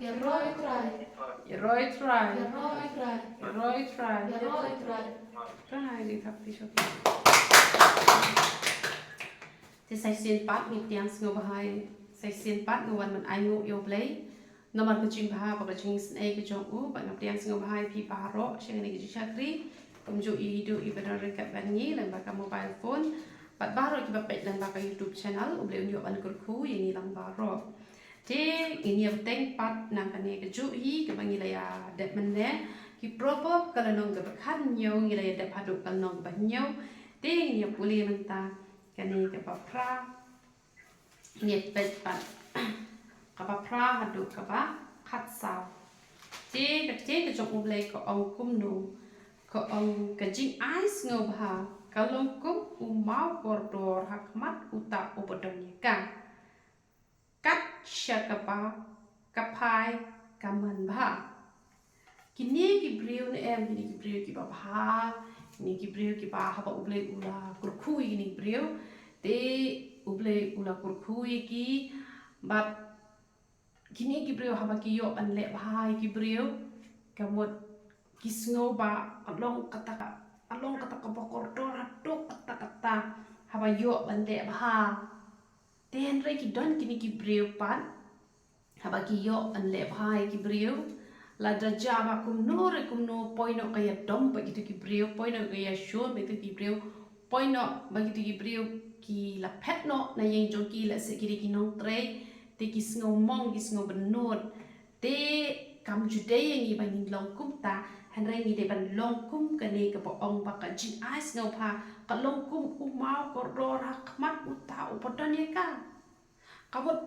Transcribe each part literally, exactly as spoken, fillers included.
Ïaroh Trai. Ïaroh Trai. Ïaroh Trai. Ïaroh Trai. Ïaroh Trai. Trai, dei thap phi shuh. Te sa shisien pat ngi pdiang sngewbha, sa shisien pat nga wan ban ainguh ïa U Blei namar ka jingbha bad ka jingisynei ka jong u, bad nga pdiang sngewbha ïa phi baroh sha kane ka jingshakri kumjuh ïa i doh i ba don ryngkat bad ngi lyngba ka mobile phone bad baroh kiba peit lyngba ka YouTube channel. U Blei un ïoh ban kyrkhu ïa ngi lang baroh. Te ngin ïa bteng pat na kane kajuh hi kaba ngi la ïa dep mynne, ki Proverb ka lynnong kaba khathynñiew, ngi la ïa dep haduh ka lynnong kaba hynñiew. Te ngin ïa pule mynta kane kaba phra, ngin ïa peit pat kaba phra haduh kaba khatsaw. Te ka ktien ka jong U Blei ka ong kumno? Ka ong, ka jingai sngewbha ka long kum u maw kordor ha khmat uta uba don ïa ka, kat sha kaba ka phai ka manbha. Kine ki briew ne em, kine ki briew kiba bha, kine ki briew kiba haba U Blei u la kyrkhu ïa kine ki briew, te U Blei u la kyrkhu ïa ki, bad kine ki briew haba ki ïoh ban leh bha ïa ki briew, ka mut ki sngew ba ka long kata ka, ka long kata kaba kordor haduh katta katta haba ïoh ban leh bha. Te hynrei ki don kine ki briew pat haba ki ïoh ban leh bha ïa ki briew, lada jia ba kumno re kumno, poi noh ka ïadom bad kito ki briew, poi noh ka ïashun bad kito ki briew, poi noh ba kito ki briew ki la phet noh na ïing jong ki, lehse ki dei ki nongtrei, te ki sngew mong, ki sngew bynnud. Te kam ju dei ïa ngi ba ngin long kumta, hynrei ngi dei ban long kum kane kaba ong ba ka jingai sngewbha ka long kum u maw kordor ha khmat uta uba don ïa ka. Ka mut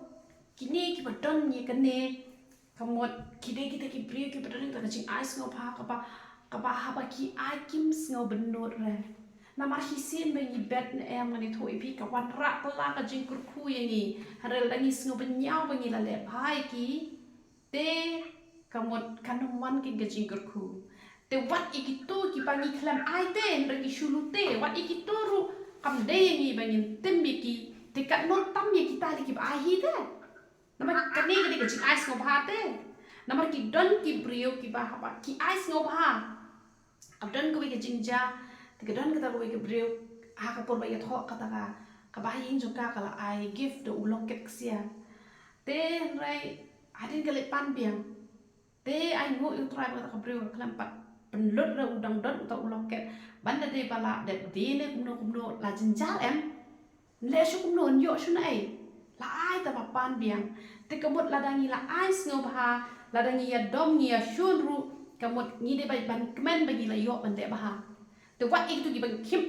kine kiba don ïa kane, ka mut ki dei kita ki briew kiba don ïa ka jingai sngewbha kaba, kaba haba ki ai kim sngew bynnud re. Namar shisien ba ngi bet ne em, ngan ïathuh ïa phi, ka wanrah pala ka jingkyrkhu ïa ngi. Hynrei lada ngi sngew bynñiaw ba ngi la leh bha ïa ki, te ka mut kan ym wan keiñ ka jingkyrkhu. Te wat ïa kito kiba ngi khlem ai te, hynrei ki shu lute, wat ïa kito ruh kam dei ïa ngi ba ngin tim ïa ki. Te katno tam ïa kita lei kiba ai hi te. Namar kane ka dei ka jingai sngewbha te. Namar ki don ki briew kiba haba ki ai sngewbha, ka don kawei ka jingjia, te ka don kata kawei ka briew, ha ka por ba ïathoh kata ka, kaba ha ïing jong ka ka la ai gift da u locket ksiar. Te hynrei hadien ka leit pan biang, te ainguh ïa U Trai ba kata ka briew ka khlem pat pynlut re u dang don uta u locket. Ban da dei ba la dep die ne kumno kumno, la jynjar em. Leh shuh kumno, ïoh shuh naei. La ai tang ba pan biang. Te ka mut lada ngi la ai sngewbha, lada ngi ïadom, ngi ïashun ruh, ka mut ngi dei ban, ban kmen ba ngi la ïoh ban leh bha. Te wat ïa kito kiba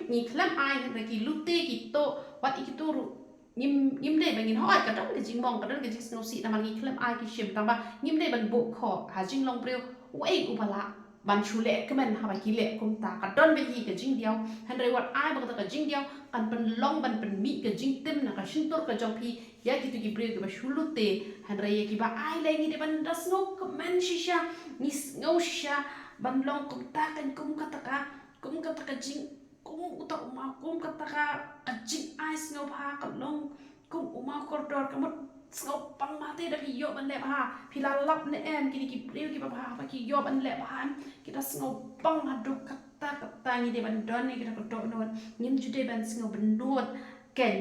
ngi khlem ai, hynrei ki lute, ki tuh, wat ïa kito ruh ngim, ngim dei ba ngin hoi, ka don ka jingmong, ka don ka jingsngewsih namar ngi khlem ai ki shim, tangba ngim dei ban buh khoh ha jinglong briew. Uei uba lah ban shu leh kmen haba ki leh kumta? Ka don beit hi ka jingdiaw, hynrei wat ai ba kata ka jingdiaw kan pynlong ban pynmih ka jingtim na ka shyntur ka jong phi ïa kito ki briew kiba shu lute. Hynrei ïa kiba ai lei ngi dei ban da sngew kmen shisha, ngi sngew shisha ban long kumta, kan kum kata ka, kum kata ka jing, kum uta u maw, kum kata ka, ka jingai sngewbha ka long kum u maw kordor. Ka mut sngewbang ma te da phi ïoh ban leh bha, phi la lap ne em, kine ki briew kiba bha, ba ki ïoh ban leh bha em, ki da sngewbang haduh katta katta. Ngi dei ban don ïa kita ka dohnud, ngim ju dei ban sngew bynnud keiñ.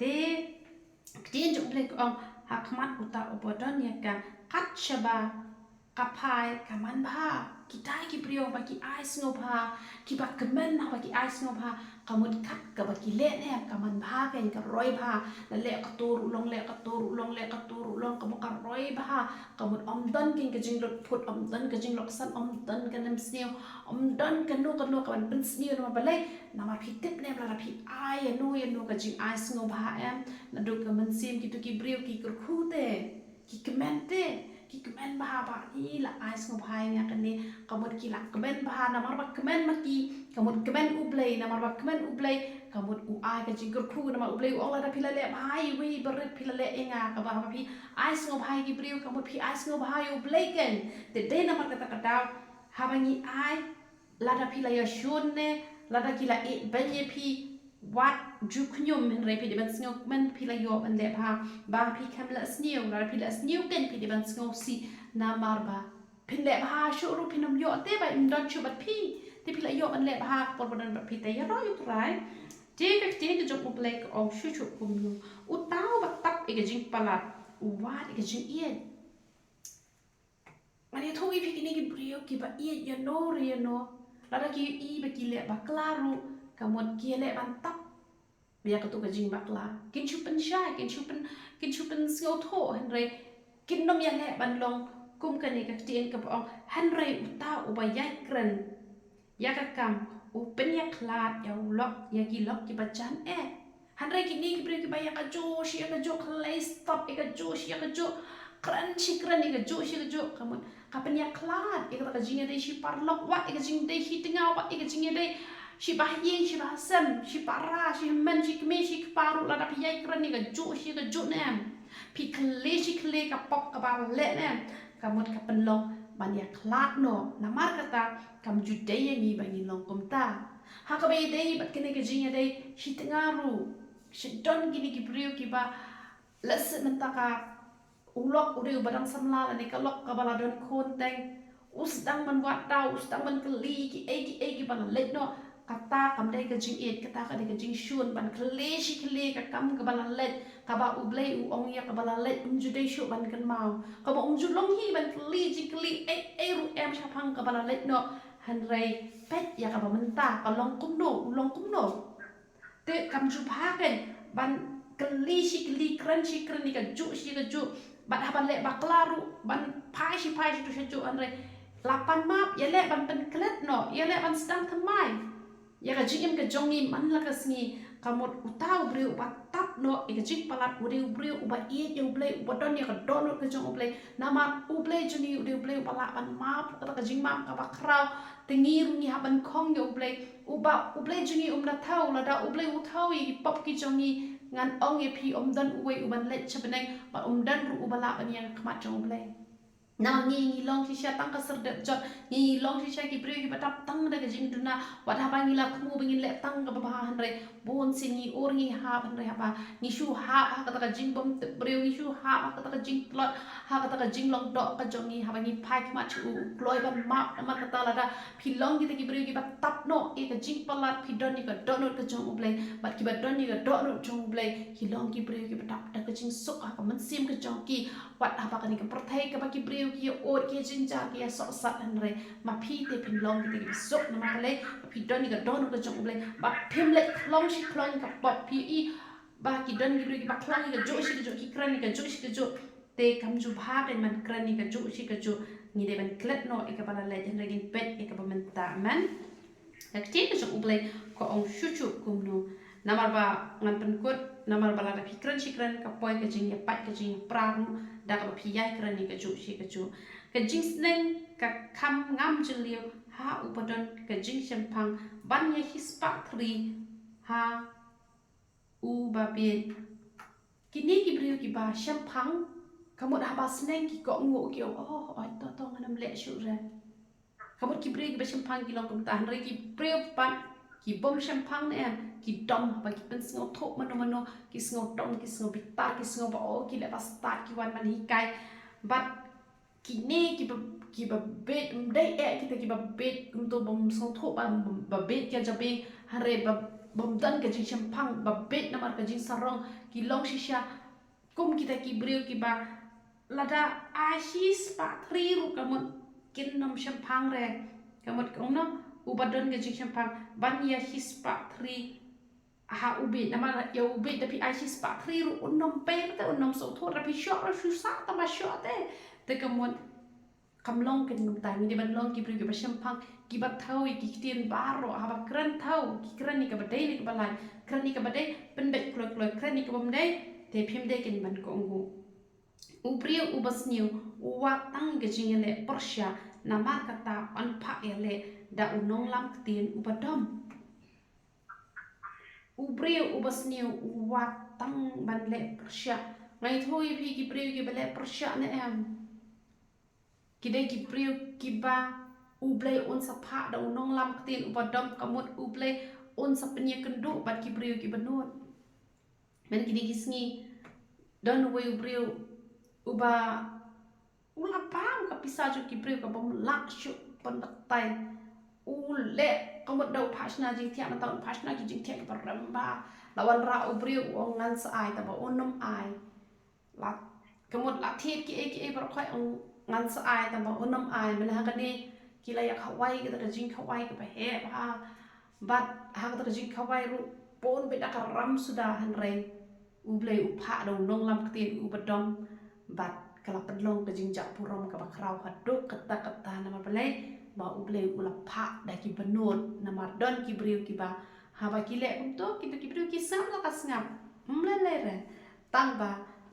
Te ka ktien jong U Blei ka ong, ha khmat uta uba don ïa ka, kat shaba ka phai ka manbha. Kita ki briew ba ki ai sngewbha, kiba kmen haba ki ai sngewbha, ka mut kat kaba ki leh ne em ka manbha keiñ, ka roi bha. La leh kato ruh long, leh kato ruh long, leh kato ruh long, ka mut ka roi bha. Ka mut ym don keiñ ka jinglutphut, ym don ka jingloksan, ym don ka nemsniew, ym don kano kano kaban pynsniew. Namar balei? Namar phi tip ne em, lada phi ai ïano ïano ka jingai sngewbha em, naduh ka mynsiem kito ki briew ki kyrkhu te, ki kmen te, ki kmen bha ba i la ai sngewbha ïa nga kane. Ka mut ki la kmen bha, namar ba kmen ma ki, ka mut kmen U Blei, namar ba kmen U Blei, ka mut u ai ka jingkyrkhu. Namar U Blei u ong lada phi la leh bha ïa iwei i barit phi la leh ïa nga. Kaba haba phi ai sngewbha ïa ki briew, ka mut phi ai sngewbha ïa U Blei keiñ. Te dei namar kata ka daw haba ngi ai, lada phi la ïashun ne lada ki la ïeh beiñ ïa phi, wat ju khñium, hynrei phi dei ban sngewkmen phi la ïoh ban leh bha. Ba phi khlem leh sniew, lada phi leh sniew kein phi dei ban sngewsih namar ba phin leh bha shuh ruh phin ym ïoh te ba im don shuh bad phi. Te phi la ïoh ban leh bha por ba don bad phi te ïaroh ïa U Trai. Te ka ktien ka jong U Blei ka ong shuh shuh kumno. Uta uba tap ïa ka jingpalat u wad ïa ka jingïeit. Ngan ïathuh ïa phi kine ki briew kiba ïeit ïano re ïano. Lada ki ïohi ba ki leh bakla ruh, ka mut ki leh ban tap ïa katu ka jingbakla. Kin shu pynshai, kin shu pyn, kin shu pynsngewthuh, hynrei kin nym ïaleh ban long kum kane ka ktien kaba ong, hynrei uta uba ïai kren ïa ka kam, u pynïakhlad ïa u lok, ïa ki lok kiba jan eh. Hynrei kine ki briew kiba ïa kajuh shi ïa kajuh, khlei stop ïa kajuh shi ïa kajuh, kren shi kren ïa kajuh shi ïa kajuh, ka mut ka pynïakhlad ïa kata ka jingïadei shi paralok, wat ïa ka jingïadei shi tnga, wat ïa ka jingïadei shi bahaïing shi bahasem, shi para shi hynmen shi kmie shi kpa ruh, lada phi ïai kren ïa kajuh shi ïa kajuh ne em, phi khlei shi khlei ka pop kaba leh ne em, ka mut ka pynlong ban ïakhlad noh. Namar kata kam ju dei ïa ngi ba ngin long kumta. Ha kaba ïadei bad kane ka jingïadei shi tnga ruh, shi don kine ki briew kiba lehse mynta ka u lok u dei uba dang samla lane ka lok kaba la don khun teng, u sdang ban wad daw, u sdang ban kylli kiei kiei kiba la leit noh. Kata kam dei ka jingïeit, kata ka dei ka jingshun ban kylli shi kylli ka kam kaba la leit, kaba U Blei u ong ïa kaba la leit, um ju dei shuh ban kynmaw. Kaba um ju long hi ban kylli jingkylli ei ei ruh em shaphang kaba la leit noh. Hynrei peit ïa kaba mynta ka long kumno, u long kumno. Te kam ju bha kein ban kylli shi kylli, kren shi kren ïa kajuh shi ïa kajuh. Bad haba leh bakla ruh ban phai shi phai shi tu shi juh, hynrei la pan map, ïaleh ban pynklet noh, ïaleh ban sdang thymmai ïa ka jingim ka jong ngi man la ka sngi. Ka mut uta u briew uba tap noh ïa ka jingpalat u dei u briew uba ïeit ïa U Blei, uba don ïa ka dohnud ka jong U Blei. Namar U Blei jong ngi u dei U Blei uba lah ban map, kata ka jingmap kaba khraw. Te ngi ruh ngi hap ban khong ïa U Blei. Uba U Blei jong ngi um da thew, lada U Blei u thew ïa ki pop ki jong ngi, ngan ong ïa phi, um don uwei uban leit sha bneng, bad um don ruh uba lah ban ïeng ha khmat jong U Blei. Namar ngi ngi long shisha tang ka serdep jot, ngi ngi long shisha ki briew kiba dap tang da ka jingduna, wat haba ngi la thmu ba ngin leh tang kaba bha, hynrei bun sien ngi ur ngi hap, hynrei haba ngi shu hap ha kata ka jingbymtip briew, ngi shu hap ha kata ka jingtlot, ha kata ka jinglong doh ka jong ngi, haba ngi phai khmat sha u, u kloi ban map. Namar kata lada phi long kita ki briew kiba tap noh ïa ka jingpalat, phi don ïa ka dohnud ka jong U Blei, bad kiba don ïa ka dohnud jong U Blei ki long ki briew kiba dap da ka jingsuk ha ka mynsiem ka jong ki. Wat haba kane ka pyrthei kaba ki briew ki ïa ud, ki ïa jynjar, ki ïa sohsat, hynrei ma phi te phin long kita kiba suk. Namar balei? Ba phi don ïa ka dohnud ka jong U Blei, ba phim leit khlong shi khlong ka pop. Phi i ba ki don ki briew kiba khlong ïa kajuh shi kajuh, ki kren ïa kajuh shi kajuh. Te kam ju bha kein ban kren ïa kajuh shi kajuh. Ngi dei ban klet noh ïa kaba la leit, hynrei ngin peit ïa kaba mynta. Amen. Ka ktien ka jong U Blei ka ong shuh shuh kumno. Namar ba ngan pynkut, namar ba lada phi kren shi kren ka poi ka jingïapait ka jingïapra ruh da kaba phi ïai kren ïa kajuh shi kajuh. Ka jingsneng ka kham ngam jylliew ha uba don ka jingshemphang, ban ïa hispah thri ha uba bieit. Kine ki briew kiba shemphang, ka mut haba sneng ki kohnguh, ki ong, oh, oi to to, ngan ym leh shuh re. Ka mut ki briew kiba shemphang ki long kumta, hynrei ki briew pat ki bym shemphang ne em, ki dom haba ki pynsngewthuh mano mano, ki sngew dom, ki sngew bitar, ki sngew ba, oh, ki leh ba stad, ki wan ban hikai. Bad kine kiba, kiba bieit, ym dei eh kita kiba bieit kumto, bym sngewthuh ba, ba bieit ka jabieng, hynrei ba, bym don ka jingshemphang, ba bieit namar ka jingsarong, ki long shisha kum kita ki briew kiba lada ai shispah thri ruh ka mut kin ym shemphang re. Ka mut kumno, uba don ka jingshemphang ban ïa shispah thri ha u bieit, namar ïa u bieit da phi ai shispah thri ruh un ym pei, te un ym sngewthuh, da phi shoh ruh shu sah tang ba shoh te. Te ka mut kam long kein kumta, ngi dei ban long ki briew kiba shemphang, kiba thew ïa ki ktien baroh, haba kren thew, ki kren ïa kaba dei ne kaba lai, kren ïa kaba dei pynbeit kloi kloi, kren ïa kaba ym dei te phim dei kein ban kohnguh. U briew uba sniew u wad tang ïa ka jingïaleh pyrshah, namar kata yn phah ïaleh da u nonglam ktien uba dom. U briew uba sniew u wad tang ban leh pyrshah. Nga ïathuh ïa phi, ki briew kiba leh pyrshah ne em, ki dei ki briew kiba U Blei un sa phah da u nonglam ktien uba dom. Ka mut U Blei un sa pynïakynduh bad ki briew kiba nud. Mynta kine ki sngi don uwei u briew uba u la bam ka pisa jong ki briew kaba ym lah shuh ban batai. U leh ka mut da u phah shna jingthiah, mynta u phah shna ki jingthiah kiba rem bha. La wanrah u briew u ong ngan sa ai, tangba un ym ai. La ka mut la thied kiei kiei baroh khoit, ong ngan sa ai, tangba un ym ai. Mynta ha kane ki la ïa khawai kata ka jingkhawai kaba heh bha. Bad ha kata ka jingkhawai ruh bun beit da ka ram suda, hynrei U Blei u phah da u nonglam ktien uba dom, bad ka la pynlong ka jingjah burom kaba khraw haduh katta katta. Namar balei? Ba U Blei u la phah da kiba nud. Namar don ki briew kiba haba ki leh kumto, kito ki briew ki sngap la ka sngap, ym lei lei re. Tangba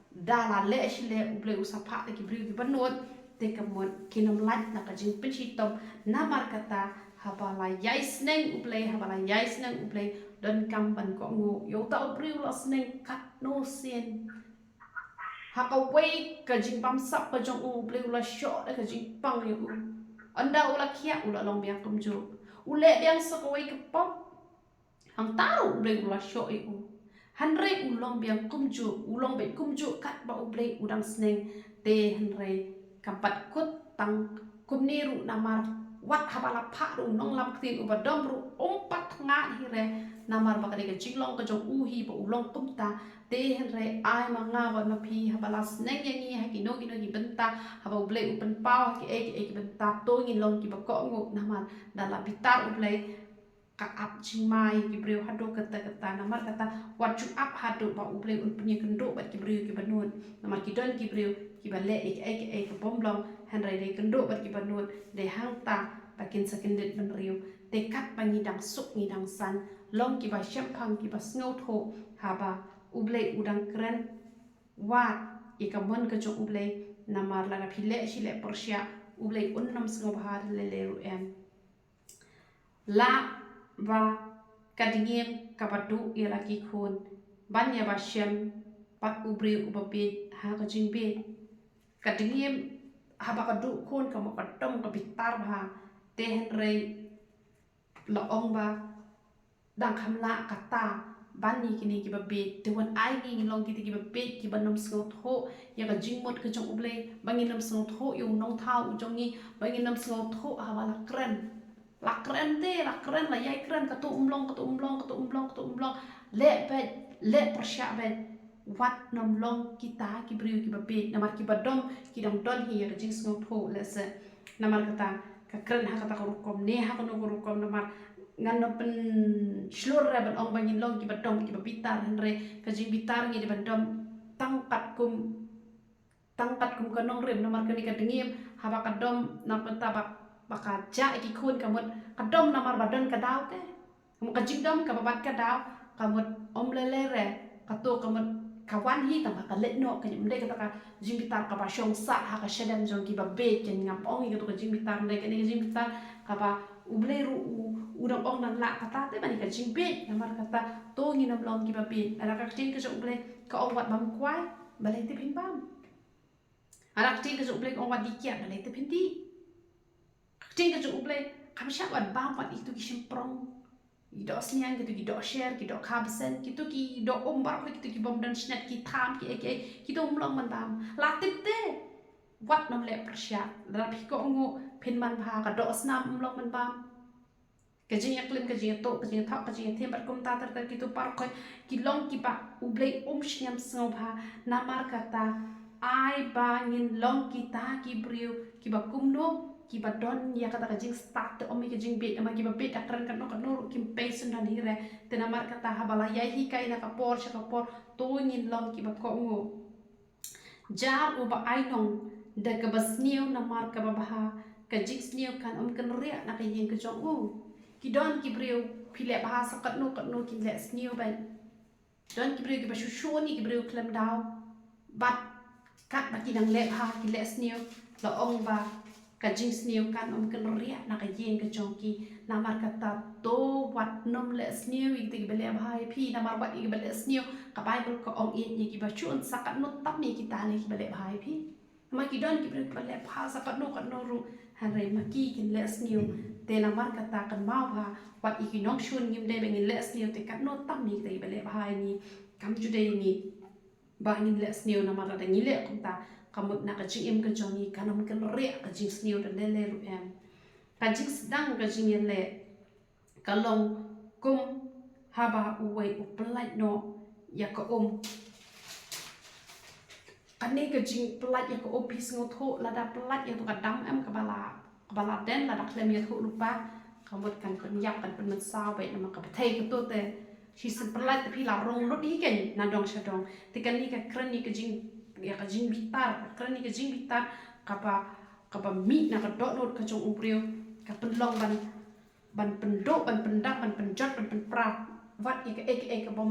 da la leh shi leh U Blei u sa phah da ki briew kiba nud, te ka mut kin ym lait na ka jingpynshitom. Namar kata haba la ïai sneng U Blei, haba la ïai sneng U Blei, donkam ban kohnguh ïa uta u briew la sneng katno sien. Ha kawei ka jingbamsap ka jong u, U Blei u la shoh da ka jingpang ïa u. Ynda u la khiah u la long biang kumjuh. U leh biang sa kawei ka pop, hangta ruh U Blei u la shoh ïa u. Hynrei u long biang kumjuh, u long beit kumjuh katba U Blei u dang sneng. Te hynrei kam pat kut tang kumne ruh, namar wat haba la phah da u nonglam ktien uba dom ruh um pat thngan hi re. Namar ba ka dei ka jinglong ka jong u hi ba u long kumta. Te hynrei ai ma nga bad ma phi, haba la sneng ïa ngi ha kino kino ki bynta, haba U Blei u pynpaw ha kiei kiei ki bynta, to ngin long kiba kohnguh. Namar da la bitar U Blei, ka ap jingma ïa ki briew haduh katta katta. Namar kata wat ju ap haduh ba U Blei un pynïakynduh bad ki briew kiba nud. Namar ki don ki briew kiba leh ïa kiei kiei kaba ym long, hynrei dei kynduh bad kiba nud, dei hangta ba kin sa kyndit bynriew. Te katba ngi dang suk ngi dang san, long kiba shemphang kiba sngewthuh haba U Blei u dang kren. Wat ïa ka mon ka jong U Blei, namar lada phi leh shi leh pyrshah, U Blei un nym sngewbha lei lei ruh em. Lah ba ka dngiem kaba duh ïa la ki khun ban ïa ba shem bad u briew uba bieit ha ka jingbieit. Ka dngiem haba ka duh khun ka mut ka dom ka bitar bha, te hynrei la ong ba dang kham lah kata ban ïa kine kiba bieit. Te wat ai ngi ngin long kita kiba bieit, kiba nym sngewthuh ïa ka jingmut ka jong U Blei, ba ngin nym sngewthuh ïa u nongthaw u jong ngi, ba ngin nym sngewthuh haba la kren. La kren te, la kren, la ïai kren, kato um long, kato um long, kato um long, kato um long. Leh beit, leh pyrshah beit. Wat nym long kita ki briew kiba bieit, namar kiba dom ki dang don hi ïa ka jingsngewthuh lehse. Namar kata ka kren ha kata ka rukom ne ha kano ka rukom, namar ngan nym pynshlur re ban ong ba ngin long kiba dom kiba bitar, hynrei ka jingbitar ngi dei ban dom tang katkum tang katkum ka nongrim, namar kane ka dngiem haba ka dom na bynta ba, ba ka jah ïa ki khun ka mut ka dom namar ba don ka daw te. Ka mut ka jingdom kaba bat ka daw ka mut ym lei lei re, kato ka mut ka wan hi tang ba ka leit noh, ka ym dei kata ka jingbitar kaba shong sah ha ka shadem jong kiba bieit. Ka ngam ong ïa kato ka jingbitar, ym dei kane ka jingbitar kaba U Blei ruh u, u dang ong nang lah kata te, ba ne ka jingbieit. Namar kata to ngin nym long kiba bieit. Lada ka ktien ka jong U Blei ka ong wat bam kwai, balei te phin bam? Lada ka ktien ka jong U Blei ka ong wat dih kiad, balei te phin dih? Ka ktien ka jong U Blei kam shah wat bam wat ïa kito ki shymprong, ki doh sniang, kito ki doh sher, ki doh kha bseiñ, kito ki doh um baroh, kito ki bym don shynna, ki tham, kiei kiei, kito um long ban bam. La tip te wat nym leh pyrshah. Lada phi kohnguh phin man bha, ka doh snam um long ban bam. Ka jingïaklim, ka jingïatoh, ka jingïathoh, ka jingïathem bad kumta ter ter, kito baroh khoit ki long kiba U Blei um shym sngewbha. Namar kata ai ba ngin long kita ki briew kiba kumno, kiba don ïa kata ka jingstad te ym ïa ka jingbieit, namar kiba bieit da kren katno katno ruh kim pei syndon hi re. Te namar kata haba la ïai hikai na ka por sha ka por, to ngin long kiba kohnguh. Jar uba ai nong da kaba sniew namar kaba bha, ka jingsniew kan ym kynriah na ka ïing ka jong u. Ki don ki briew phi leh bha sa katno katno kin leh sniew beit. Don ki briew kiba shu shun ïa ki briew khlem daw. Bad katba ki dang leh bha ki leh sniew, la ong ba ka jingsniew kan ym kynriah na ka ïing ka jong ki. Namar kata to wat nym leh sniew ïa kita kiba leh bha ïa phi, namar wat ïa kiba leh sniew ka Baibl ka ong ïeit ïa kiba shun sa katno tam ïa kita ne kiba leh bha ïa phi. Namar ki don ki briew kiba leh bha sa katno katno ruh, hynrei ma ki kin leh sniew Te namar kata kynmaw ba wat ïa ki nongshun ngim dei ba ngin leh sniew, te katno tam ïa kita kiba leh bha ïa ngi. Kam ju dei ïa ngi ba ngin leh sniew, namar lada ngi leh kumta, ka mut na ka jingim ka jong ngi kan ym kynriah ka jingsniew da lei lei ruh em. Ka jingsdang ka jingïaleh ka long kum haba uwei u pyllait noh ïa ka um. Kane ka jingpyllait ïa ka um, phi sngewthuh, lada pyllait ïa tu ka dam em, kaba la, kaba la den, lada khlem ïathuh lypa, ka mut kan pynïap, kan pynmynsaw beit, namar ka pyrthei kato te shisien pyllait te phi la rung lut hi keiñ na dong sha dong. Te kane ka kren ïa ka jing, ïa ka jingbitar, ka kren ïa ka jingbitar kaba, kaba mih na ka dohnud ka jong u briew, ka pynlong ban, ban pynduh, ban pyndap, ban pynjot, ban pynpra wat ïa kaei kaei kaba,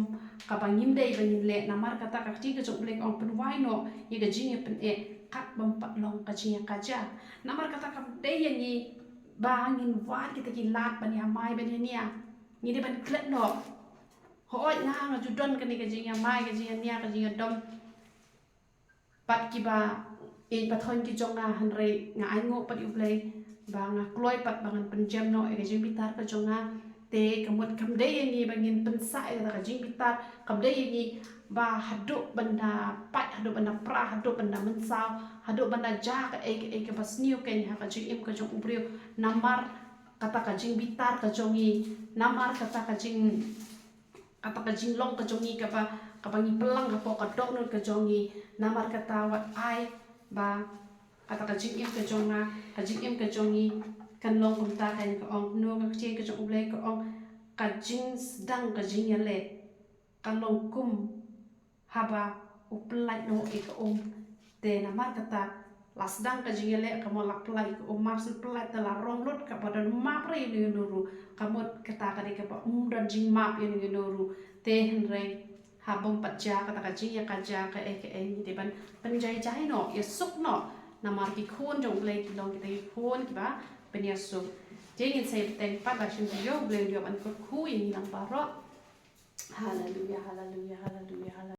kaba ngim dei ba ngin leh. Namar kata ka ktien ka jong U Blei ka ong, pynwai noh ïa ka jingïapyneh kat bym pat long ka jingïakajia. Namar kata kam dei ïa ngi ba ngin wad kita ki lad ban ïamai ban ïania. Ngi dei ban klet noh. Hooid, nga, nga ju don kane ka jingïamai, ka jingïania, ka jingïadom bad kiba ïeit ba thoiñ ki jong nga, hynrei nga ainguh pat ïa U Blei ba nga kloi pat ba ngan pynjem noh ïa ka jingbitar ka jong nga. Te ka mut kam dei ïa ngi ba ngin pynsah ïa kata ka jingbitar, kam dei ïa ngi ba haduh ban da pait, haduh ban da pra, haduh ban da mynsaw, haduh ban da jia kaei kaei kaba sniew keiñ ha ka jingim ka jong u briew. Namar kata ka jingbitar ka jong ngi, namar kata ka jing, kata ka jinglong ka jong ngi kaba, kaba ngi pynlang hapoh ka dohnud ka jong ngi. Namar kata wat ai ba kata ka jingim ka jong nga, ka jingim ka jong ngi kan long kumta, kan ka ong, no, ka ktien ka jong U Blei ka ong, ka jingsdang ka jingïaleh ka long kum haba u pyllait noh ïa ka um. Te namar kata la sdang ka jingïaleh, ka mut la pyllait ïa ka um, mar shu pyllait te la rung lut, kaba don map re ïa no ïa no ruh. Ka mut kata ka dei kaba ym don jingmap ïa no ïa no ruh. Te hynrei ha bym pat jia kata ka jingïakajia kaei kaei, ngi dei ban pynjai jai noh, ïasuk noh. Namar ki khun jong U Blei ki long kita ki khun kiba pynïasuk. Te ngin sa ïa bteng pat, la shim taïew, U Blei un ïoh ban kyrkhu ïa ngi lang baroh. Haleluya, haleluya, haleluya, haleluya.